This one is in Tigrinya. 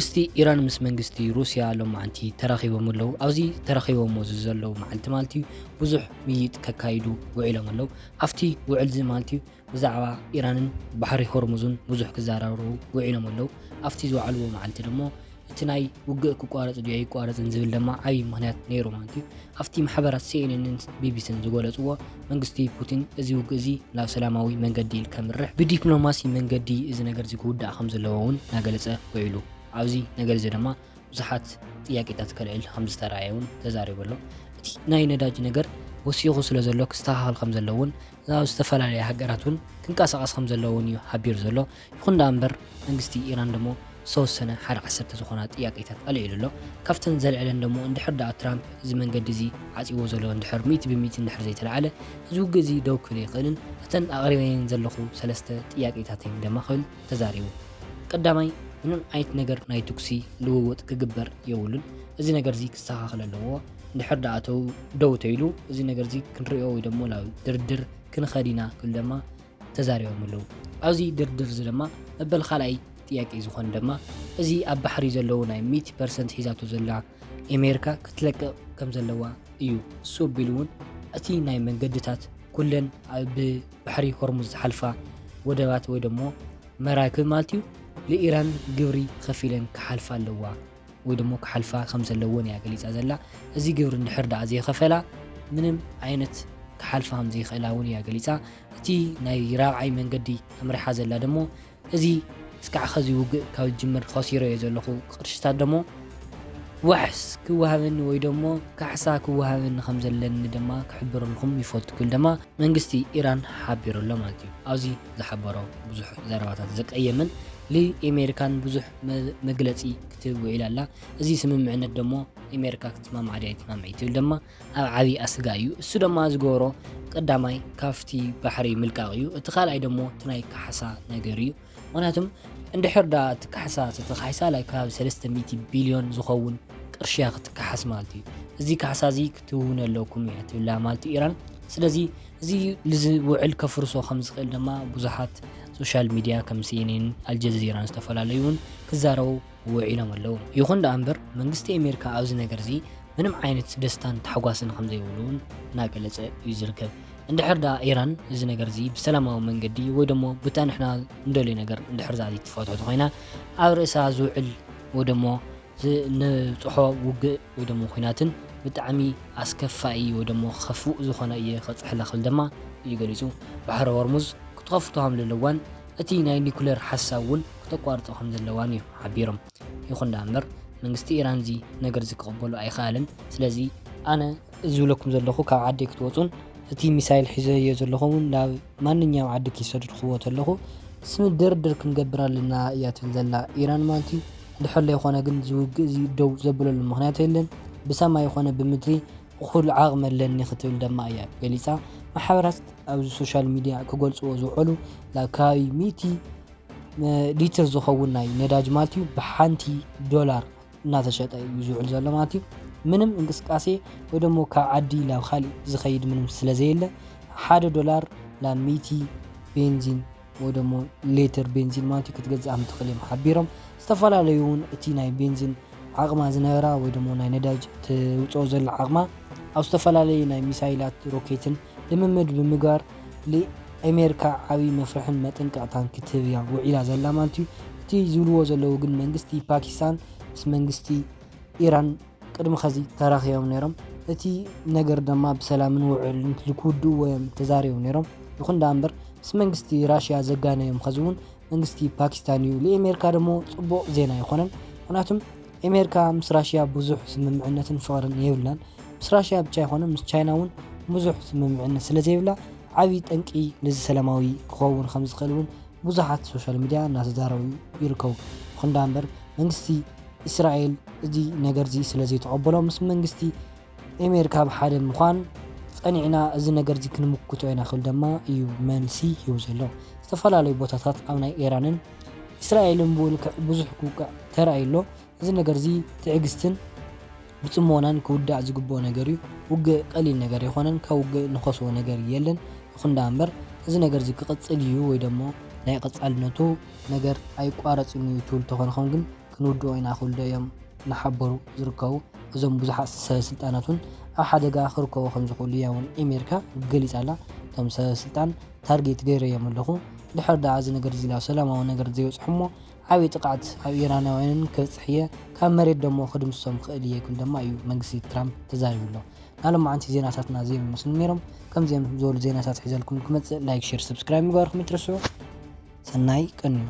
መንግስቲ ኢራን ምስ መንግስቲ ሩስያ ሎማዓንቲ ተራኺቦም ኣለዉ። ኣብዚ ተራኺቦሞ ዘለዉ መዓልቲ ማለት እዩ ብዙሕ ምይይጥ ከካይዱ ውዒሎም ኣለዉ። ኣብቲ ውዕል እዚ ማለት እዩ ብዛዕባ ኢራንን ባሕሪ ሆርሙዝን ብዙሕ ክዘራረቡ ውዒሎም ኣለዉ። ኣብቲ ዝወዓልዎ መዓልቲ ደሞ እቲ ናይ ውግእ ክቋረጽ ድዩ ኣይቋረጽን ዝብል ደማ ዓብዪ ምኽንያት ነይሩ ማለት እዩ። ኣብቲ ማሕበራት ሲ ኤን ኤንን ቢ ቢ ሲን ዝገለጽዎ መንግስቲ ፑቲን እዚ ውግእ እዚ ናብ ሰላማዊ መንገዲ ከምርሕ ብዲፕሎማሲ መንገዲ እዚ ነገር እዚ ክውዳእ ከም ዘለዎ እውን እናገለጸ ውዒሉ። ኣብዚ ነገር እዚ ድማ ብዙሓት ጥያቄታት ከልዕል ከም ዝተረኣየ እውን ተዛሪቡ ኣሎ። እቲ ናይ ነዳጅ ነገር ወሲኹ ስለ ዘሎ ክስተኻኸል ከም ዘለውን ናብ ዝተፈላለያ ሃገራት እውን ክንቀሳቐስ ከም ዘለውን እዩ ሓቢሩ ዘሎ። ይኹን ደኣ እምበር መንግስቲ ኢራን ደሞ ዝተወሰነ ሓደ ዓሰርተ ዝኾና ጥያቄታት ኣልዒሉ ኣሎ። ካብተን ዘልዕለን ደሞ እንድሕር ደኣ ትራምፕ እዚ መንገዲ እዚ ዓፂዎ ዘሎ እንድሕር ሚእቲ ብሚእቲ እንድሕር ዘይተለዓለ እዚ ውግእ እዚ ደው ክብል ኣይኽእልን። እተን ኣቕሪበየን ዘለኹ ሰለስተ ጥያቄታት እየን ደማ ክብል ተዛሪቡ። ቀዳማይ ምንም ዓይነት ነገር ናይ ትኩሲ ልውውጥ ክግበር የብሉን። እዚ ነገር እዚ ክስተኻኸል ኣለዎ። እንድሕር ደኣ ተው ደው ተይሉ እዚ ነገር እዚ ክንሪኦ ወይ ደሞ ናብ ድርድር ክንኸድ ኢና ክብል ደማ ተዛሪቦም ኣለዉ። ኣብዚ ድርድር እዚ ድማ መበል ካልኣይ ጥያቄ ዝኾነ ድማ እዚ ኣብ ባሕሪ ዘለዉ ናይ ሚእቲ ፐርሰንት ሒዛቶ ዘላ ኤሜሪካ ክትለቅቕ ከም ዘለዋ እዩ። እሱ ኣቢሉ እውን እቲ ናይ መንገድታት ኩለን ኣብ ባሕሪ ሆርሙዝ ዝሓልፋ ወደባት ወይ ደሞ መራክብ ማለት እዩ ንኢራን ግብሪ ከፊለን ክሓልፋ ኣለዋ ወይ ደሞ ክሓልፋ ከም ዘለወን እያ ገሊጻ ዘላ። እዚ ግብሪ እንድሕር ደኣ ዘይኸፈላ ምንም ዓይነት ክሓልፋ ከም ዘይኽእላ እውን እያ ገሊጻ። እቲ ናይ ራብዓይ መንገዲ ኣምሪሓ ዘላ ደሞ እዚ እስካዕ ኸዚ ውግእ ካብ ዝጅምር ኸሲረዮ ዘለኹ ቅርሽታት ደሞ ዋሕስ ክወሃበኒ ወይ ደሞ ካሕሳ ክወሃበኒ ከም ዘለኒ ድማ ክሕብረልኩም ይፈቱ ክብል ድማ መንግስቲ ኢራን ሓቢሩ ኣሎ ማለት እዩ። ኣብዚ ዝሓበሮ ብዙሕ ዘረባታት ዘቀየመን ንኤሜሪካን ብዙሕ መ- መግለጺ ክትህብ ውዒላ ኣላ። እዚ ስምምዕነት ደሞ ኤሜሪካ ክትስማማዕ ድያ ኣይትስማማዕ ትብል ድማ ኣብ ዓብዪ ኣስጋ እዩ። እሱ ድማ ዝገበሮ ቀዳማይ ካብቲ ባሕሪ ምልቃቕ እዩ። እቲ ካልኣይ ደሞ እቲ ናይ ካሕሳ ነገር እዩ። ምክንያቱም እንድሕር ዳ እቲ ካሕሳ ተተካሒሳ ላይ ከባቢ ሰለስተ ሚእቲ ቢልዮን ዝኸውን ቅርሺ እያ ክትከሓስ ማለት እዩ። እዚ ካሕሳ እዚ ክትህውነ ኣለኩም እያ ትብላ ማለት እዩ ኢራን። ስለዚ እዚ ልዚ ውዕል ከፍርሶ ከም ዝኽእል ድማ ብዙሓት ሶሻል ሚድያ ከም ሲ ኤን ኤን፣ ኣልጀዚራን ዝተፈላለዩ እውን ክዛረቡ ውዒሎም ኣለዉ። ይኹን ደኣ እምበር መንግስቲ ኣሜሪካ ኣብዚ ነገር እዚ ምንም ዓይነት ደስታን ታሕጓስን ከም ዘይብሉ እውን እናገለጸ እዩ ዝርከብ። እንድሕር ደኣ ኢራን እዚ ነገር እዚ ብሰላማዊ መንገዲ ወይ ደሞ ብታ ንሕና እንደልዮ ነገር እንድሕር ዛ ዘይትፈትሖ ተኾይና ኣብ ርእሳ ዝውዕል ወይ ደሞ ዝ- ንብፅሖ ውግእ ወይ ደሞ ኲናትን ብጣዕሚ ኣስከፋኢ ወይ ደሞ ኸፉእ ዝኾነ እየ ከፅሕላ ክብል ድማ እዩ ገሊፁ። ባሕሪ ሆርሙዝ ክትኸፍቶ ከም ዘለዋን እቲ ናይ ኒኩሌር ሓሳብ እውን ክተቋርጦ ከም ዘለዋን እዩ ሓቢሮም። ይኹን ደኣ እምበር መንግስቲ ኢራን እዚ ነገር እዚ ክቕበሎ ኣይኸኣለን። ስለዚ ኣነ ዝብለኩም ዘለኹ ካብ ዓደይ ክትወፁን እቲ ሚሳይል ሒዘዮ ዘለኹ እውን ናብ ማንኛውም ዓዲ ከይሰደድክዎ ተለኹ ስሚ ድርድር ክንገብር ኣለና እያ ትብል ዘላ ኢራን ማለት እዩ። እንድሕር ዘይኮነ ግን እዚ ውግእ እዚ ደው ዘብለሉ ምኽንያት የለን። ብሰማይ ይኾነ ብምድሪ እኹል ዓቕሚ ኣለኒ ክትብል ደማ እያ ገሊጻ። ማሕበራት ኣብዚ ሶሻል ሚድያ ክገልጽዎ ዝውዕሉ ናብ ከባቢ ሚእቲ ሊትር ዝኸውን ናይ ነዳጅ ማለት እዩ ብሓንቲ ዶላር እናተሸጠ እዩ ዝውዕል ዘሎ ማለት እዩ። ምንም እንቅስቃሴ ወይ ደሞ ካብ ዓዲ ናብ ካሊእ ዝኸይድ ምንም ስለ ዘየለ ሓደ ዶላር ናብ ሚእቲ ቤንዚን ወይ ደሞ ሌትር ቤንዚን ማለት እዩ ክትገዝእ ከም ትኽእል እዮም ሓቢሮም። ዝተፈላለዩ እውን እቲ ናይ ቤንዚን ዓቕማ ዝነበራ ወይ ደሞ ናይ ነዳጅ ትውፅኦ ዘላ ዓቕማ ኣብ ዝተፈላለዩ ናይ ሚሳይላት ሮኬትን ልምምድ ብምግባር ንኣሜሪካ ዓብዪ መፍርሕን መጠንቀቕታን ክትህብ እያ ውዒላ ዘላ ማለት እዩ። እቲ ዝብልዎ ዘለዉ ግን መንግስቲ ፓኪስታን ምስ መንግስቲ ኢራን ቅድሚ ኸዚ ተራኺቦም ነይሮም። እቲ ነገር ድማ ብሰላምን ውዕልን ልክውድእዎ እዮም ተዛሪቦም ነይሮም። ይኹን ደኣ እምበር ምስ መንግስቲ ራሽያ ዘጋነዮም ኸዚ እውን መንግስቲ ፓኪስታን እዩ። ንኤሜሪካ ደሞ ጽቡቕ ዜና ኣይኮነን። ምኽንያቱም ኤሜሪካ ምስ ራሽያ ብዙሕ ስምምዕነትን ፍቕርን የብላን። ምስ ራሽያ ብቻ ኣይኮነን ምስ ቻይና እውን ብዙሕ ስምምዕነት ስለ ዘይብላ ዓብዪ ጠንቂ ነዚ ሰላማዊ ክኸውን ከም ዝኽእል እውን ብዙሓት ሶሻል ሚድያ እናተዛረቡ ይርከቡ። ይኹን ደኣ እምበር መንግስቲ እስራኤል እዚ ነገር እዚ ስለ ዘይተቐበሎ ምስ መንግስቲ ኤሜሪካ ብሓደ ምዃን ጸኒዕና እዚ ነገር እዚ ክንምክቶ ኢና ክብል ድማ እዩ መልሲ ሂቡ ዘሎ። ዝተፈላለዩ ቦታታት ኣብ ናይ ኢራንን እስራኤልን ብኡ ልክዕ ብዙሕ ክውቃዕ ተራእዩ ኣሎ። እዚ ነገር እዚ ትዕግስትን ብጽሞናን ክውዳእ ዝግብኦ ነገር እዩ። ውግእ ቀሊል ነገር ኣይኮነን፣ ካብ ውግእ ንኸስቦ ነገር የለን። ይኹን ደኣ እምበር እዚ ነገር እዚ ክቕጽል እዩ ወይ ደሞ ናይ ቀጻልነቱ ነገር ኣይቋረጽን እዩ ትብል ተኾንኹም ግን ክንውድኦ ኢና ክብሉ እዮም እናሓበሩ ዝርከቡ። እዞም ብዙሓት ሰበ ስልጣናት እውን ኣብ ሓደጋ ክርከቡ ከም ዝኽእሉ እያ እውን ኣሜሪካ ገሊጻ ኣላ። እቶም ሰበ ስልጣን ታርጌት ገይረዮም ኣለኹ፣ ድሕር ደኣ እዚ ነገር እዚ ናብ ሰላማዊ ነገር ዘይበጽሑ እሞ ዓብዪ ጥቕዓት ኣብ ኢራናውያንን ከብጽሕ እየ፣ ካብ መሬት ደሞ ክድምሶም ክእል እየ ክብል ድማ እዩ መንግስቲ ትራምፕ ተዛሪቡ ኣሎ። ናሎማዓንቲ ዜናታትና እዚኦም ይመስሉ ነይሮም። ከምዚኦም ዝበሉ ዜናታት ሒዘልኩም ክመጽእ ላይክ፣ ሼር፣ ሰብስክራይብ ምግባርኩም ይትረስዑ። ሰናይ ቀን እዩ።